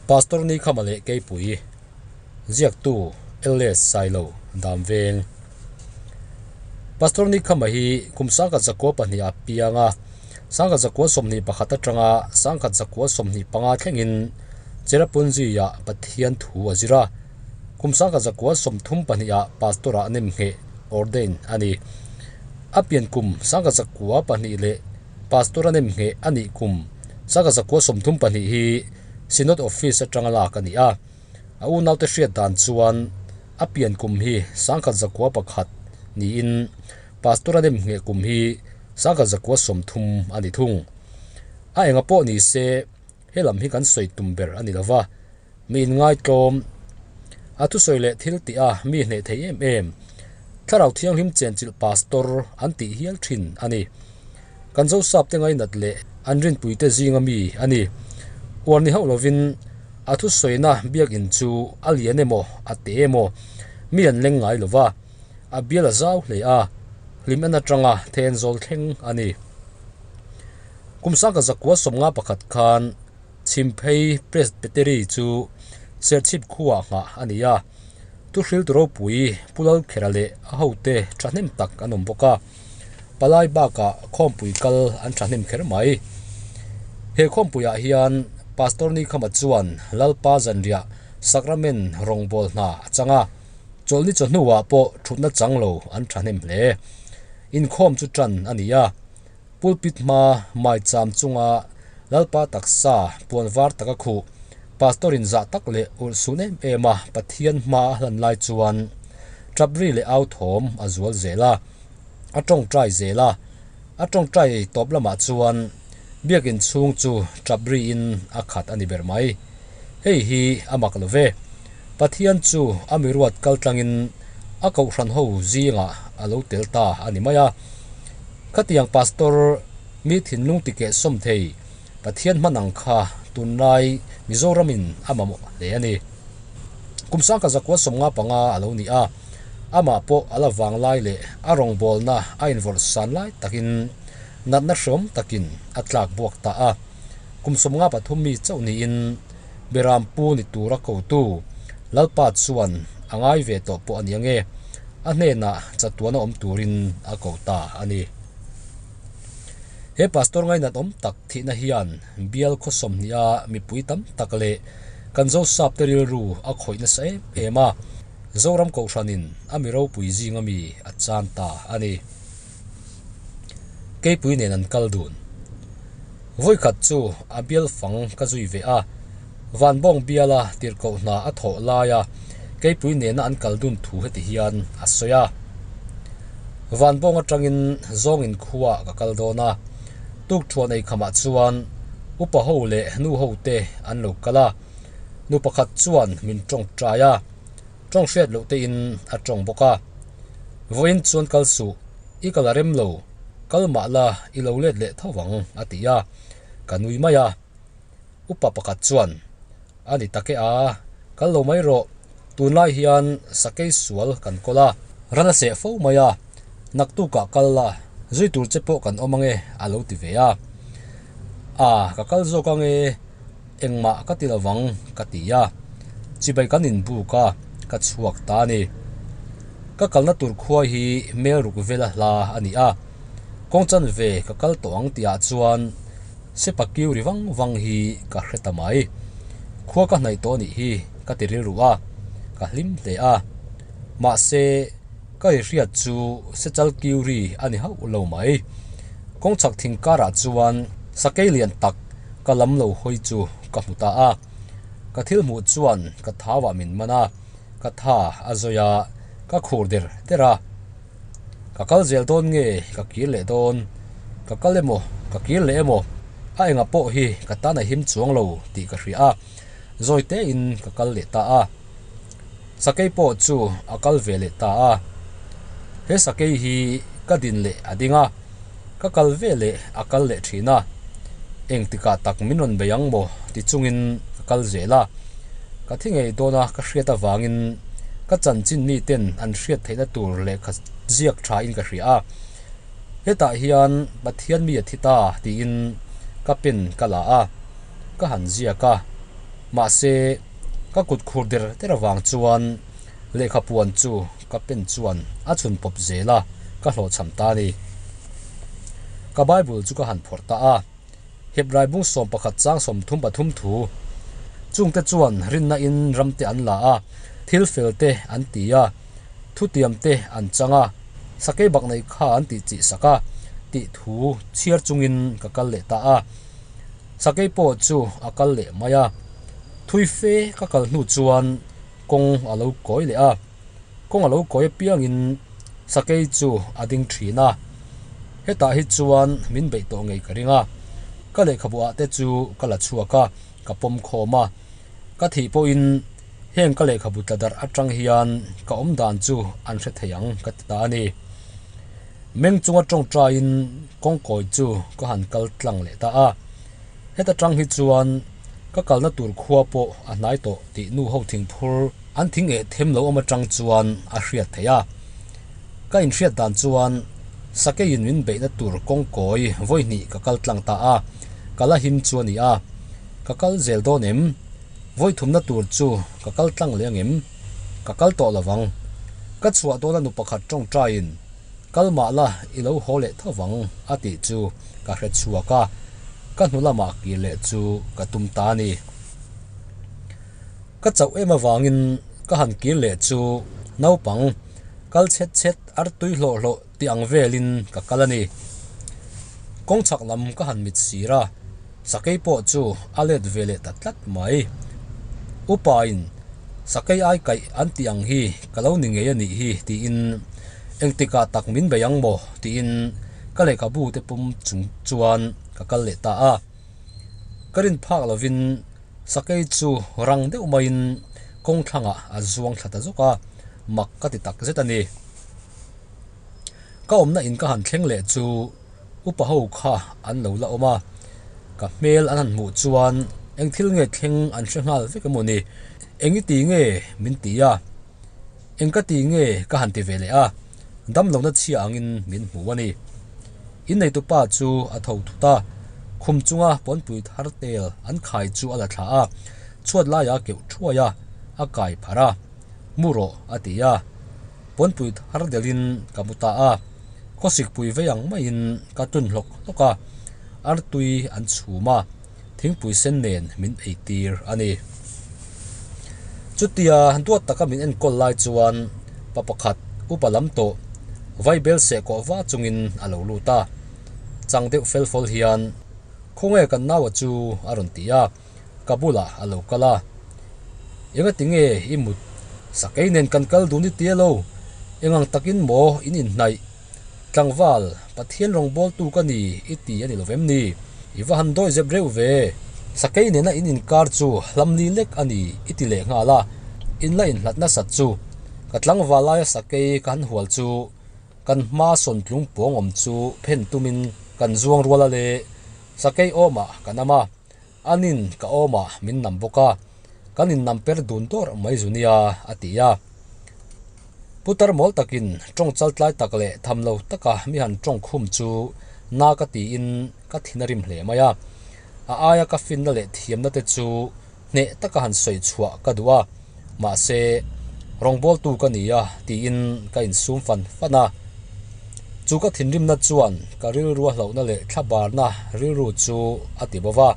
Pastor Nikhama leh Keipui, Ziaktu, LS Sailo, Damveng. Pastor Nikhama hi kum 1902 ah piang a, 1921 atanga 1925 thlengin Cherrapunji ah Pathian thu a zir a, kum 1932 ah Pastor ah nemngheh, ordain, a ni. A pian kum 1902 leh Pastor a nemngheh a nih kum 1932 hi Synod Office atanga lak a ni a, a unaute hriat dan chuan a pian kum hi 1901 niin Pastor a nemngheh kum hi 1930 a ni thung. A enga pawh ni se he lam hi kan sawi tum ber a ni lo va, mi inngaitlawm, a thusawi leh thil tih a mi hneh thei em em, Thlarau Thianghlim chenchilh Pastor an tih hial thin a ni. Kan Zosapte ngainat leh an rinpuite zinga mi a ni. Uar ni hauh lovin a thusawina biakinn chu a lian emaw a te emaw mi an leng ngai lo va, a bial a zau hle a, hlim en atanga then zawl thleng a ni. Kum 1991 khan Chhimphei Presbytery chu Serchhip khuaah nghah a ni a, thuhriltu ropui Pu Lalkhera leh a hote thahnem tak an awm bawk a, palai bakah khawmpui kal an thahnem kher mai. He khawmpuiah hian Pastor Nikhama chuan Lalpa zanriah Sacrament rawngbâwl hna a chang a, chawlhni chawhnuah pawh thutna chang lo an thahnem hle. Inkhawm chu tan a ni a. Pulpit hma maicham chunga Lalpa taksa puan var taka khuh Pastor in zah tak leh ulh sun em em a Pathian hma a hlan lai chuan Ṭapri leh au thawm a zual zel a, a tawngtai zel a, a tawngtai tawp lamah chuan Biakin chhung chu ṭapri in a khat a ni ber mai. Hei hi a mak lo ve. Pathian chu a miruat kaltlangin a kohhran ho zingah a lo tel ta a ni mai a. Khatiang pastor mi thinlung tikeh sawm thei Pathian hman ang kha tunlai Mizoramin a mamawh hle a ni. Kum 1995 a lo ni a, amah pawh a la vang lai leh a rawngbawlna a invawrh san lai takin natna hreawm takin a tlak buak ta a. Kum 53 mi chauh niin Beram pu ni tura kotu Lalpa chuan a ngai ve tawh pawh a ni ange, a hnenah chatuana awm turin a ko ta a ni. He pastor ngainat awm tak thihna hian bial khaw sawmhniha mipui tam tak leh kan Zosapte rilru a khawih nasa em em a, Zoram Kohhranin a mi ropui zinga mi a chan ta a ni. Keipui nen an kal dun. Vawikhat chu a bial fang ka zui ve a, Vanbawng biala tirhkoh hna a thawh laia keipui nena an kal dun thu heti hian a sawi a, Vanbawng atangin zawngin khuaah ka kal dawn a, tukthuan eikhamah chuan upa ho leh nu ho te an lo kal a, nu pakhat chuan min tawngtai a, tawng hriat loh tein a tawng bawk a, Vawiin chuan kal suh, i kal a rem lo, kal mah la i lo let leh tho vang a ti a, ka nui mai a. Upa pakhat chuan, A ni tak e a, kal lo mai rawh, tunlai hian sakei sual kan kawl a, ran a seh fo mai a, naktukah kal la, zui tur che pawh kan awm ange a lo ti ve a. A, ka kal zawk ange, engmah ka ti lovang ka ti a, chibai kan inbuk a, ka chhuak ta a ni. Ka kalna tur khua hi Melruk vela hla a ni a, kawng chanve ka kal tawh ang tihah chuan, Sepa kiu ri vang vang hi ka hre ta mai. Khua ka hnaih tawh nih hi ka ti rilru a, ka hlim hle a. Mahse, ka ri hriat chu Sechal kiu ri a ni hauh lo mai. Kawng chhak thing karah chuan sakei lian tak ka lam lo hawi chu ka hmu ta a. Ka thil hmuh chuan ka thauah min man a, ka tha a zawi a, ka khur der der a. Ka kal zel dawn nge ka kir leh dawn? Ka kal emaw, ka kir leh emaw, a enga pawh hi ka tan a him chuang lo tih ka hria a, zawi tein ka kal leh ta a. Sakei pawh chu a kal ve leh ta a. He sakei hi ka din leh a ding a, ka kal ve leh a kal leh thin a. Engtikah tak min rawn bei ang maw ti chungin ka kal zel a. Ka thi ngei dawn a ka hriat avangin ka chanchin miten an hriat theihna tur lehkha ziak tha in ka hria a. Hetah hian Pathian mi a thi ta tiin ka pen ka la a, ka han ziak a. Mahse, ka kut khur der der avang chuan lehkha puan chu ka pen chuan a chhun pawp zel a, ka hlawhchham ta a ni. Ka Bible chu ka han phawrh ta a, Hebrai bung 11 chang 33 thu. Chungte chuan rinna in ramte an la a, thil fel te an ti a, thutiam te an chang a, sakei bak nei kha an tih chih sak a, tih thu chhiar chungin ka kal leh ta a. Sakei pawh chu a kal leh mai a, thui fe ka kal hnu chuan kawng a lo kawi leh a, kawng a lo kawi apiangin sakei chu a ding thin a, hetah hi chuan min beih tawh ngei ka ring a, ka lehkhabu ah te chu ka la chhuak a, ka pawm khawm a, ka thih pawhin heng ka lehkhabu tla darh atang hian ka awm dan chu an hre thei ang ka ti ta a ni. Meng chunga tawngtaiin kawngkawi chu ka han kal tlang leh ta a. Heta tang hi chuan ka kalna tur khua pawh a hnai tawh tih nu ho thingphur an thing eh them lo awm atang chuan a hriat theih a. Ka inhriat dan chuan sakeiin min beihna tur kawngkawi vawi hnih ka kal tlang ta a, ka la him chu a ni a. Ka kal zel dawn em? Vawi thumna tur chu ka kal tlang leh ang em? Ka kal tawh lo vang. Ka chhuah dawna nu pakhat tawngtaiin, Kal mah la, i lo haw leh tho vang, a tih chu ka hre chhuak a, ka hnu lamah kir leh chu ka tum ta a ni. Ka chauh em avangin ka han kir leh chu naupang kal chhet chhet ar tui hlawh hlawh tih ang velin ka kal a ni. Kawng chhak lam ka han mit sir a, sakei pawh chu a let ve leh ta tlat mai. Upain sakei ai kaih an tih ang hi ka lo ni ngei a nih hi tiin engtikah tak min bei ang maw tiin ka lehkhabu te pum chung chuan ka kal leh ta a. Ka rin phak lovin sakei chu rang deuh maiin kawng thlangah a zuang thla ta zawk a, mak ka ti tak zet a ni. Ka awmna in ka han thleng leh chu upa ho kha an lo la awm a, ka hmel an han hmuh chuan eng thil nge thleng an hre nghal vek emaw ni, eng i ti nge min ti a, eng ka ti nge ka han ti ve leh a, damlohna chhia angin min hmu a ni. Inneitupa chu a tho thut a, khum chunga pawnpui thar tel an khai chu a la thla a, chhuat laia keuh thuai a, a kai pharh a. Mu rawh a ti a, pawnpui thar delhin ka mu ta a, khawsik pui vei ang maiin ka tun hlawk hlawk a, artui an chhum a, thingpui sen nen min ei tir a ni. Chutia duat taka min enkawl lai chuan pa pakhat upa lam tawh vaibel seh kawh va chungin a lo lut a, chang deuh fel fawl hian, Khawnge kan naua chu a rawn ti a. Ka bulah a lo kal a, Engati nge i mut? Sakei nen kan kal dun i tia lo, engang takin maw in inhnaih? Tlangval, Pathian rawngbawltu ka ni i ti a ni lo vem ni? I va han dawi zep reuh ve. Sakei nena in inkar chu hlamli lek a ni i ti leh nghal a, in la inhlat nasat chu. Ka tlangval laia sakei ka han hual chu kan hma sawn tlung pawng awm chu phen tumin kan zuang rual a le, sakei awmah ka nam a. Anin ka awmah min nam bawk a, kan innam per dun dawrh mai zu nia, a ti a. Putar mawl takin tawng chal tlai tak leh tham lo taka mi han tawng khum chu na ka tiin ka thin a rim hle mai a. A aia ka finna leh thiamna te chu hneh taka han sawi chhuah ka duh a, mahse, rawngbawltu ka ni a tiin ka insum fan fan a. Chu ka thinrimna chuan ka rilrua hlauhna leh thlabarna rilru chu a ti bo va,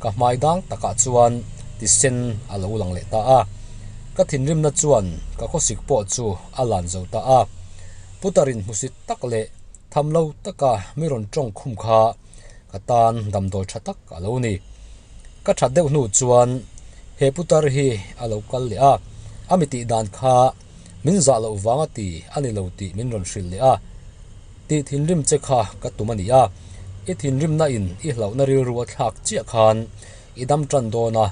ka hmai dang takah chuan tisen a lo lang leh ta a. Ka thinrimna chuan ka khawsik pawh chu a lan zo ta a. Putarin hmusit tak leh tham lo taka mi rawn tawng khum kha ka tan damdawi tha tak a lo ni. Ka that deuh hnu chuan he putar hi a lo kal leh a, a mi tih dan kha min zah loh vang a ti a ni lo tih min rawn hrilh leh a. Tih thinrim che kha ka tum a ni a, i thinrimna in i hlauhna rilru a thlak chiah khan i dam tan dawn a,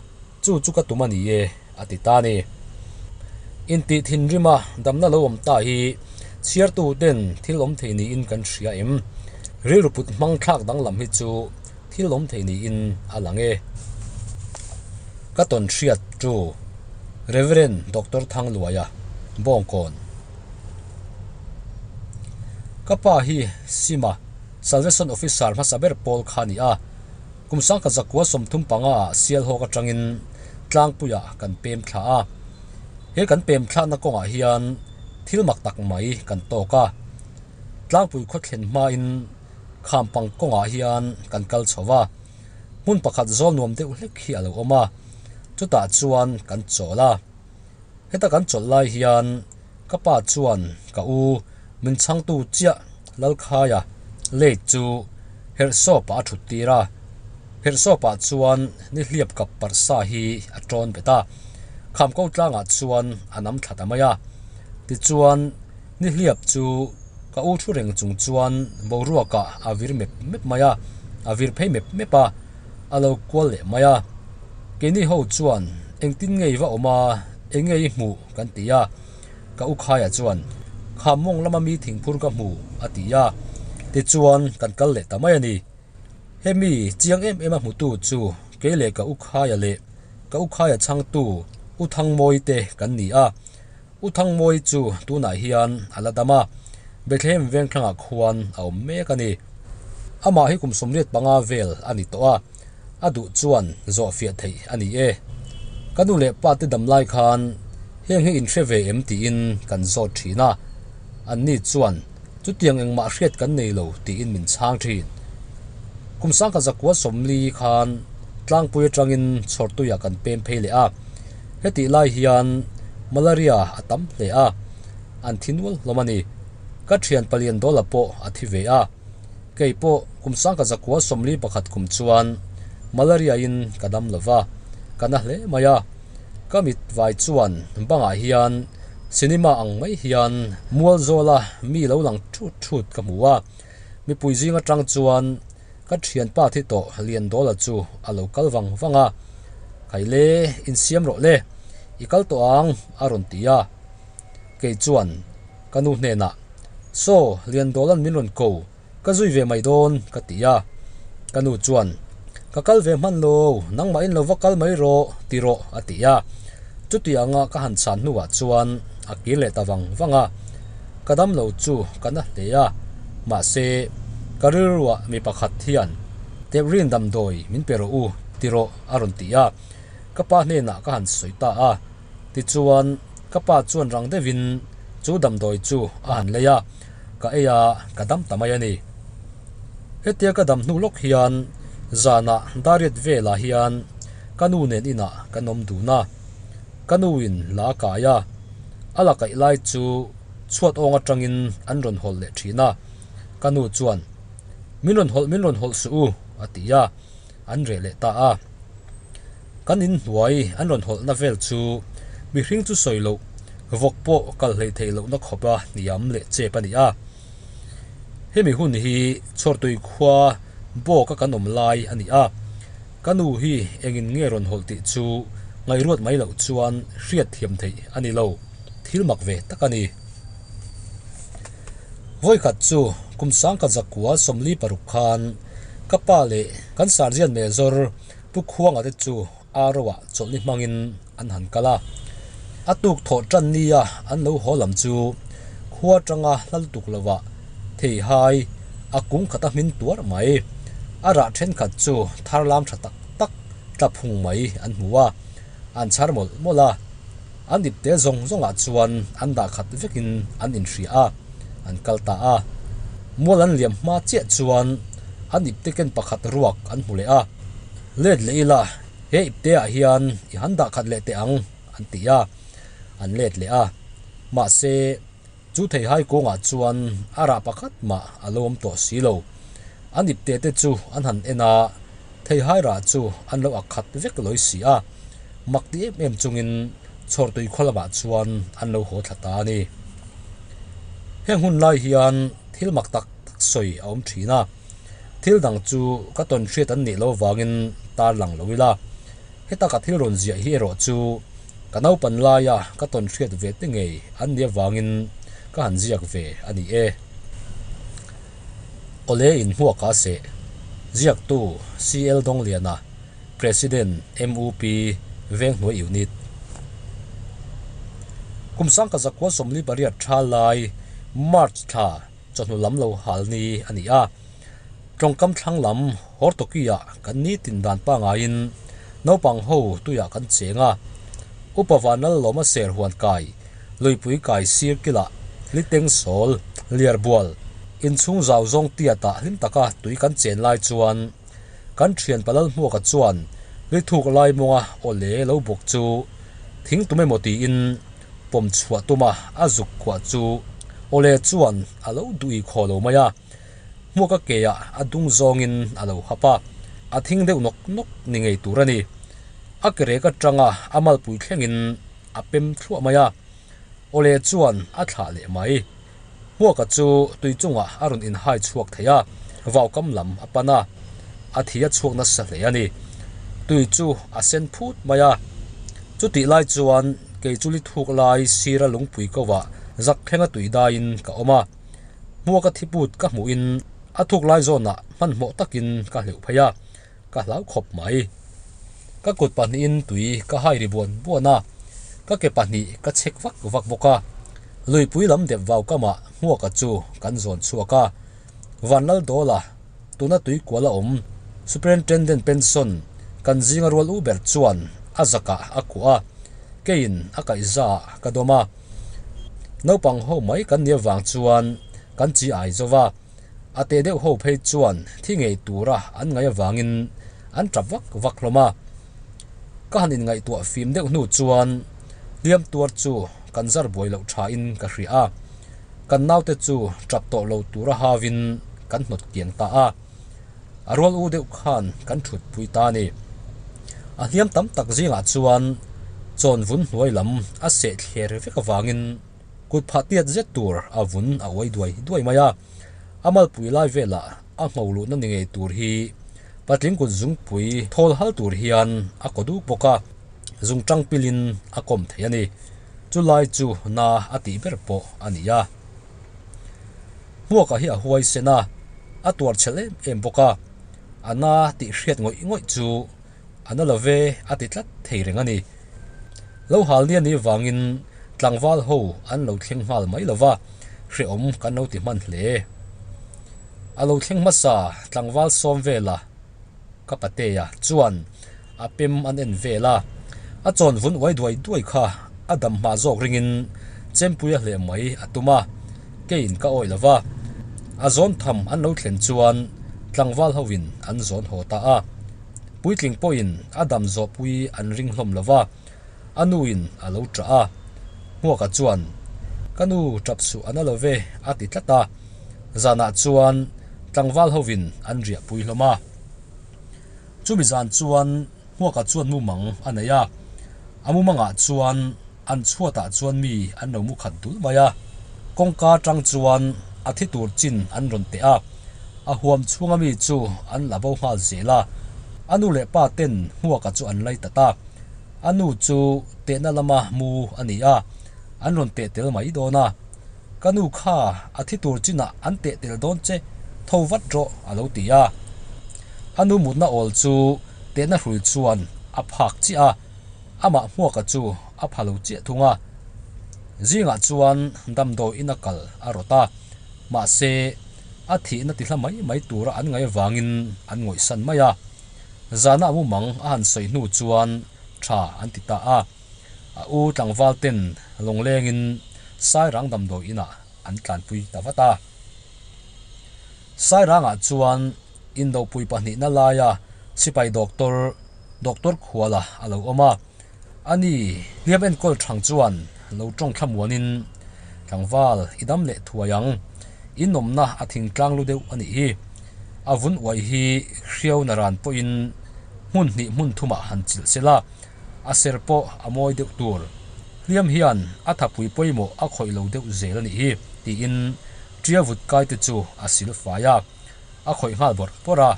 chu chu ka tum a ni e, a ti ta a ni. Intih thinrima damna lo awm ta hi chhiartu ten thil awm thei niin kan hria em? Rilru put hmang thlak danglam hi chu thil awm thei niin a lang e. Ka tawn hriat chu Rev. Doctor Thangluaia, Bawngkawn. Ka pa hi Sima, Salvation Officer hmasa ber pawl kha a ni a. Kum sangkhat zakua 35 ah Sialhawk atangin. Tlangpuiah kan pem thla a. He kan pem thlakna kawngah hian thil mak tak mai kan tawk a. Tlangpui khaw thlen hmain Khampang kawngah hian kan kal chho va, hmun pakhat zawl nuam deuh hlek hi a lo awm a, chutah chuan kan chawl a. Heta kan chawlh lai hian ka pa chuan ka u min chhangtu chiah Lalkhaia late chu herhsawpah a thut tir a, herhsawpah chuan nihliap kap parsa hi a tawn bet a, Khamko tlangah chuan a nam thla ta mai a, tichuan nihliap chu ka u thu reng chung chuan boruakah a vir mep mep mai a, a vir phei mep mep a. a lo kual leh mai a, keini ho chuan engtin nge i va awm a, eng nge i hmuh kan ti a, ka u Khaia chuan kha mawng lama mi thingphur ka hmu a ti a, tichuan kan kal leh ta mai a ni. Hemi chiang em em a hmutu chu kei leh ka u Khaia leh ka u Khaia chhangtu U Thangmawi te kan ni a, U Thangmawi chu tunah hian a la dam a, Bethlehem vengthlangah khuan a awm mek a ni. Amah hi kum 85 vel a ni tawh a, a duh chuan zawh fiah theih a ni e. Ka nu leh pa te dam lai khan heng hi inhre ve em tiin kan zawt thin a, anni chuan chutiang engmah hriat kan nei lo tiin min chhang thin. Kum 1940 khan tlangpui atangin chhawrtuiah kan pem phei leh a. Hetih lai hian malaria a tam hle a, an thi nual hlawm a ni. Ka thian palian dawla pawh a thi ve a. Kei pawh kum 1941 kum chuan malaria in ka dam lo va, ka na hle mai a. Ka mit vai chuan bangah hian cinema ang mai hian mual zawla mi lo lang thut thut ka hmu a. Mipui zing atang chuan Ka thianpa thi tawh Liandawla chu a lo kal vang vang a, Khaile, insiam rawh le, i kal tawh ang, a rawn ti a. Kei chuan ka nu hnenah, Saw, Liandawla'n min rawn ko, ka zui ve mai dawn, ka ti a. Ka nu chuan, Ka kal ve hman lo, nangmahin lo va kal mai rawh, ti rawh, a ti a. Chutianga ka han chhan hnuah chuan a kir leh ta vang vang a. Ka damlo chu ka na hle a, mahse, ka rilruah mi pakhat hian Teprin damdawi min pe rawh u ti rawh a rawn ti a, ka pa hnenah ka han sawi ta a. Tichuan, ka pa chuan rang deuhin chu damdawi chu a han lei a, ka ei a, ka dam ta mai a ni. Hetia ka dam hnu lawk hian zanah dariat velah hian ka nu nen inah kan awm dun a, ka nuin la a kai a. A la kaih lai chu chhuat awng atangin an rawn hawlh leh thin a, ka nu chuan, Min rawn hawlh, min rawn hawlh suh u, a ti a, an reh leh ta a. Kan inhnuai an rawn hawlhna vel chu mihring chu sawi loh, vawk pawh kal hleih theih lohna khawpa hniam leh chep a ni a. Hemi hun hi Chhawrtui khua bawka kan awm lai a ni a. Ka nu hi engin nge rawn hawlh tih chu ngaihruat mai loh chuan hriat thiam theih a ni lo, thil mak ve tak a ni. Vawikhat chu kum 1946 khan ka pa leh kan Sergeant Major Pu Khuanga te chu Aro-ah chawlhni hmangin an han kal a. A tuk thawh tan nia an lo haw lam chu khua atanga hla lutuk lovah theihai a kung khat a hmin tuar mai. A rah thenkhat chu thar lam tha tak tak tla phung mai an hmu a, an chhar mawlh mawlh a. An ipte zawng zawngah chuan an dah khat vekin an inhria a, an kal ta a. Mual an liam hma chiah chuan an ipte ken pakhat ruak an hmu leh a. Let leh ila, he ipteah hian i han dah khat leh teh ang, an ti a, an let leh a. Mahse, chu theihai kawngah chuan a rah pakhat mah a lo awm tawh si lo. An ipte te chu an han en a, theihai rah chu an lo ak khat vek lawi si a. Mak ti em em chungin chhawrtui khaw lamah chuan an lo haw thla ta a ni. Heng hun lai hian thil mak tak tak sawi a awm thin a. Thil dang chu ka tawn hriat an nih loh avangin tar lang lo ila. Heta ka thil rawn ziah hi erawh chu ka naupan laia ka tawn hriat ve te ngei an nih avangin ka han ziak ve a ni e. Awle inhmuak a seh. Ziaktu CL Dawngliana, President MUP Venghnuai Unit. Kum 1948 tha lai March thla Chawhnu lam lo hal ni a ni a, tawngkam thlang lam Hortoki-ah kan nitin dan pangaiin Naupang ho tuiah kan cheng a, Upa Vanlallawma ser huan kai, luipui kai sir kilah Liteng sawl, Liarbual, inchhung zau zawng tiatah hlim taka tui kan chen lai chuan kan thian Palalhmuaka chuan lithuk lai mawnga awle lo bawk chu thing tum emaw tiin pawm chhuah tuma a zuk khuah chu awle chuan a lo duh i khaw lo mai a. Hmuaka keah a dung zawngin a lo hap a, a thing deuh nawk nawk ni ngei tur a ni. A ke rek atanga a malpui thlengin a pem thluah mai a, awle chuan a thlah leh mai. Hmuaka chu tui chungah a rawn inhai chhuak thei a, vaukam lam a pan a, a thi a chhuak nasa hle a ni. Tui chu a sen phut mai a, chutih lai chuan kei chu li thuk lai sira lungpui kovah zak thlenga tui daiin ka awm a. Hmuaka thiput ka hmuhin a thuk lai zawnah hmanhmawh takin ka hleuh phei a, ka hlau khawp mai. Ka kut pahnihin tui ka hai ri buan buan a, ka ke pahnih ka chek vak vak bawk a. Luipui lam dep vau kamah Hmuaka chu kan zawn chhuak a, Vanlaldawla tuna tui kual a awm Superintendent Penson kan zinga rual u ber chuan a zakah a kuah a, keiin a kaihzaah ka dawm a. Naupang ho mai kan nih avang chuan kan chi ai zo va, a teh deuh ho phei chuan thi ngei tura an ngaih avangin an tap vak vak hlawm a. Ka han inngaihtuah fim deuh hnu chuan hliam tuar chu kan zar buai loh thain ka hria a, kan naute chu tap tawh lo tura hauin kan hnawt kiang ta a. A rual u deuh khan kan thut pui ta a ni. A hliam tam tak zingah chuan chawn vun hnuai lam a seh thler vek avangin kut phah tiat zet tur a vun a uai duai duai mai a. A malpui lai velah a ngho luhna ni ngei tur hi patling kut zungpui thawl hal tur hian a kaw duk bawk a, zungtang pilin a kawm thei a ni. Chulai chu na a tih ber pawh a ni a. Hmuaka hi a huaisen a, a tuar chhel em em bawk a, a na tih hriat ngawih ngawih chu a na lo ve a ti tlat thei reng a ni. Lo hal nia ni vangin tlangval ho an lo thleng nghal mai lo va, hrehawm kan lo ti hman hle. A lo thleng hmasa tlangval sawm vela ka patea chuan a pem an en vel a, a chawn vun uai duai duai kha a dam hma zawk ringin chempui a hleh mai a tum a, keiin ka awih lo va, a zawn tham an lo thlen chuan tlangval hovin an zawn haw ta a, puitling pawhin a dam zawhpui an ring hlawm lo va, a nuin a lo ṭah a, Hmuaka chuan, Ka nu ṭap suh a na lo ve a ti tlat a, zanah chuan tlangval hovin an riahpui hlawm a. Chumi zan chuan Hmuaka chuan mumang a nei a, a mumangah chuan an chhuatah chuan mi an lo mu khat dul mai a, kawngka atang chuan a thi tur chin an rawn teh a, a huam chhunga mi chu an la bo nghal zel a, a nu leh pa ten Hmuaka chu an lei tat a, a nu chu tehna lama mu a ni a, an rawn teh tel mai dawn a. Ka nu kha a thi tur chinah an teh tel dawn che, tho vat rawh a lo ti a. A nu mutna awl chu tehna hrui chuan a phak chiah a, amah hmuaka chu a pha lo chiah thung a. Zingah chuan damdawi in a kal a rawt a, mahse a thihna ti hla mai mai tura an ngaih avangin an ngawihsan mai a. Zana a mumang a han sawi hnu chuan tha an ti ta a. A u tlangval ten lawnglengin Sairang damdawi inah an tlanpui ta vat a. Sairangah chuan indopui pahnihna laia sipai doctor, Doctor Khuala a lo awm a. Ani hliam enkawl thang chuan lo tawng thlamuanin, Tlangval, i dam leh thuai ang. In awmna a thingtlang lu deuh a nih hi. A vun uai hi hriau naran pawhin hmun hnih hmun thumah han chilh sela. A ser pawh a mawi deuh tur. Hliam hian a thapui pawimawh a khawih lo deuh zel a nih hi, tiin tia vut kai te chu a sil fai a, a khawih nghal bawrh bawrh a.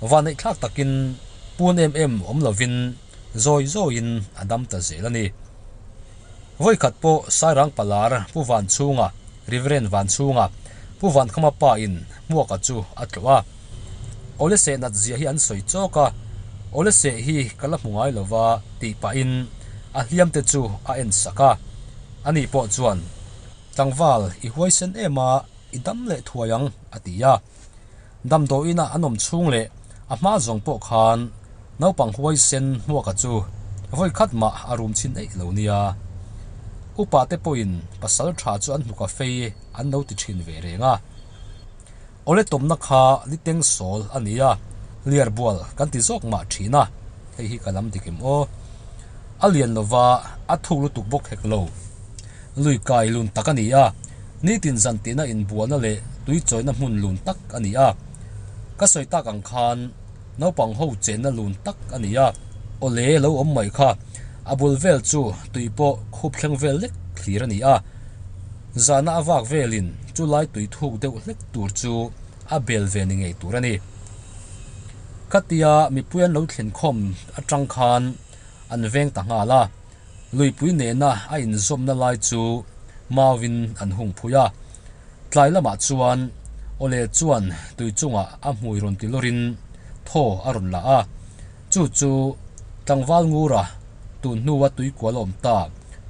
Vanneih thlak takin pun em em awm lovin zawi zawiin a dam ta zel a ni. Vawikhat pawh Sairang Palar Pu Vanchhunga, Reverend Vanchhunga, Pu Vankhama pa in Hmuaka chu a tlawh a. Awle seh nat zia hi an sawi chawk a, awle seh hi ka la hmu ngai lo va tih pahin a hliam te chu a en sak a. Ani pawh chuan, Tlangval, i huaisen em a, i dam leh thuai ang, a ti a. Damdawiin a an awm chhung leh a hma zawng pawh khan Naupang huaisen hmuaka chu vawi khat mah a rum chhin eih lo nia. Upa te pawhin pasal tha chu an hnuk a fei an lo ti thin ve reng a. Awle tawmna kha liteng sawl a ni a, liarbual kan ti zawk mah thin a, hei hi ka lam dik em aw. A lian lova a thuk lutuk bawk hek lo. Lui kai lun tak a ni a, nitin zan tina inbualna leh tui chawina hmun lun tak a ni a. Ka sawi tak ang khan naupang ho chenna lun tak a ni a, awle lo awm mai kha a bul vel chu tui pawh khup thleng vel lek thlir a ni a. Zahna a vak velin chu lai tui thuk deuh hlek tur chu a bel ve ni ngei tur a ni. Khatia mipui an lo thlen khawm atang khan an veng ta nghal a, luipui nena a inzawmna lai chu mauin an hung phui a. Tlai lamah chuan Awle chuan tui chungah a hmui rawn ti lawrin thaw a rawn la a, chu chu tlangval ngura tun hnua tui kual a awm ta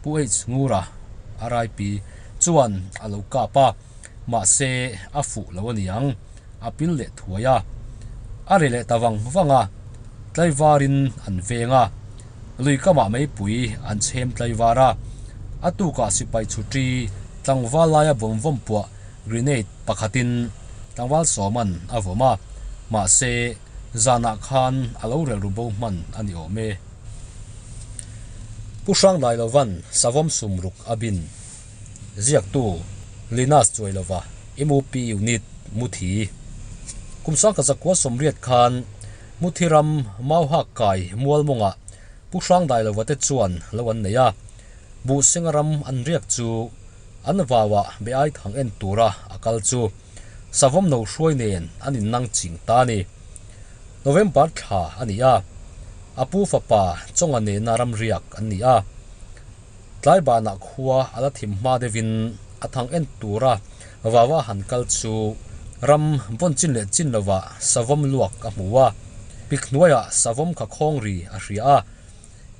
Pu H Ngura, RIP, chuan a lo kap a, mahse a fuh lo a niang, a pil leh thuai a. A ri leh ta vang vang a, tlaivarin an veng a, lui kamah meipui an chhem tlaivar a, a tukah sipai chhuṭi tlangval laia vawm vawm puah grenade pakhatin tlangval sawman a vawm a, mahse zanah khan a lo relh ru bo hman a ni awm e. Pu Hrangdailovan Savawm Sumruk a bin ziaktu Linus Chuailova MUP Unit Muthi Kum sangkhat zakua sawmriat khan Muthi ram Mauhak kai Mualmawngah Pu Hrangdailova te chuan lo an nei a, Buhsenga ram an riak chu an vauah be ai thang en tura a kal chu Savawm no hruai nen an innang ching ta a ni. November thla a ni a, a pu fapa Chawnga nena ramriak an ni a. Tlaibanah khua a la thim hma deuhin a thang en tura vawa han kal chu ram vawn chin leh chin lovah savawm luak a hmu a, pik hnuaiah savawm kha khawng ri a hria a.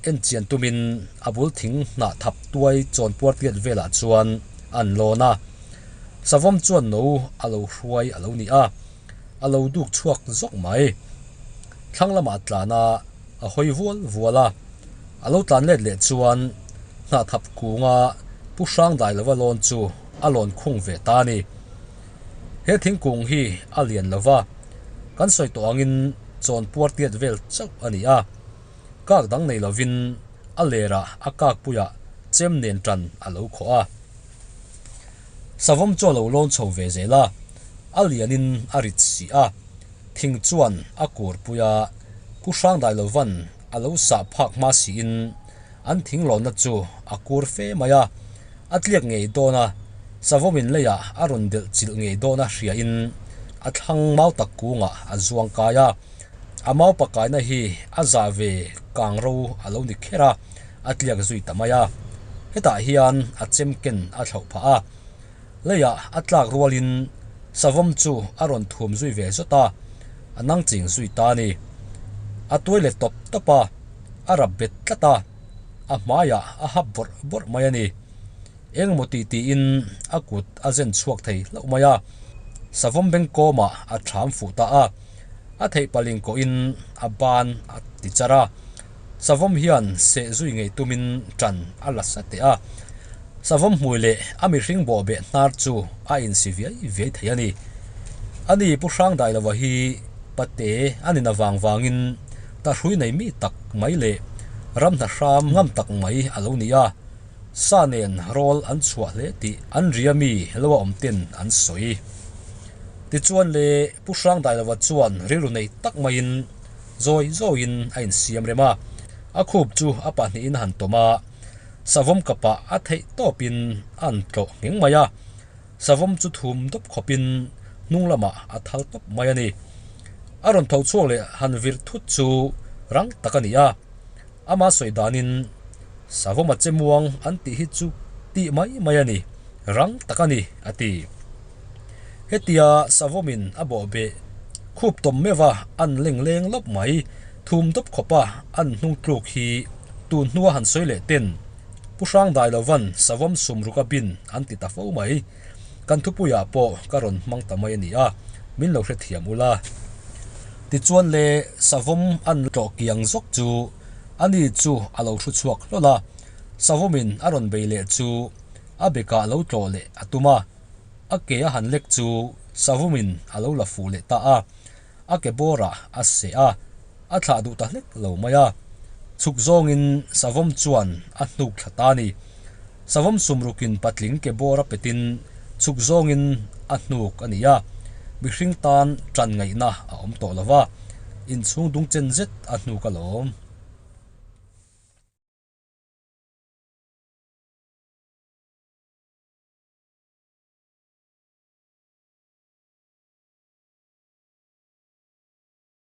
En chian tumin a bul thing hnah thap tuai chawn puar tiat velah chuan an lawn a, savawm chuan no a lo hruai a lo ni a. A lo duk chhuak zawk mai. Thlang lamah tlan a, a hawi vual vual a. A lo tlan let leh chuan hnahthap kunga Pu Hrangdailova lawn chu a lawn khung ve ta a ni. He thingkung hi a lian lo va, kan sawi tawh angin chawn puar tiat vel chauh a ni a. Kak dang nei lovin a lerah a kakpuiah chem nen tan a lo khawh a. Savawm chu a lo lawn chho ve zel a, a lianin a rit si a, thing chuan a kurpui a, Pu Hrangdailovan a lo sah phak hma siin an thing lawnna chu a kur fe mai a, a tliak ngei dawn a, Savawmin leiah a rawn delh chilh ngei dawn a hriain a thlang mau tak kungah a zuang kai a, a mau pakaina hi a zah ve kang ro a lo ni kher a. a tliak zui ta mai a, hetah hian a chem ken a thlauh phah a, leiah a tlak rualin savawm chu a rawn thum zui ve zawt a, a nang ching zui ta a ni. A tuai let tawp tawp a, a rap bet tlat a, a hmaiah a hap bawrh bawrh mai a ni. Engemaw tih tiin a kut a zen chhuak thei hlauh mai a, savawm bengkawmah a ṭham fuh ta a, a theih paling kawhin a ban a ti char a. Savawm hian seh zui ngei tumin ṭan a la sa teh a, savawm hmui leh a mihring bawhbeh hnar chu a insi viai viai thei a ni. Ani Pu Hrangdailova hi pate a nin avang vangin tahrui nei mi tak mai leh ram hna hram ngam tak mai a lo ni a, sa nen rawl an chhuah hle tih an ria mi lo a awm ten an sawi. Tichuan le Pu Hrangdailova chuan rilru nei tak maiin Zawi zawiin a insiam rem a, a khup chu a pahnihin a han tawm a, savawm kapah a theih tawpin a han tlawh ngheng mai a, savawm chu thum dawp khawpin hnung lamah a thal tawp mai a ni. A rawn tho chhuak leh han vir thut chu rang tak a ni a, ama sawi danin savawm a che muang an tih hi chu tih mai mai a ni, rang tak a ni a ti. Hetia Savawmin a bawhbeh khup tawm meuh a an leng leng lawp mai, thum dawp khawpa an hnung tluk hi tun hnua han sawi leh ten Pu Hrangdailovan Savawm sumruk a bin an ti ta fo mai. Kan thupuiah pawh ka rawn hmang ta mai a ni a, min lo hrethiam ula. Tichuan le, savawm an tlawh kiang zawk chu ani chu a lo hru chhuak hlawl a, savawmin a rawn bei leh chu a bekah lo tlawh leh a tum a, a ke a han lek chu savawmin a lo la fuh leh ta a, a ke bawrah a seh a, a thlah duh ta hlek lo mai a. Chhuk zawngin savawm chuan a hnuk thla ta a ni. Savawm sumrukin patling ke bawr a petin chhuk zawngin a hnuk a ni a, mihring tan tan ngaihna a awm tawh lo va, inchhung dung chen zet a hnuk alawm.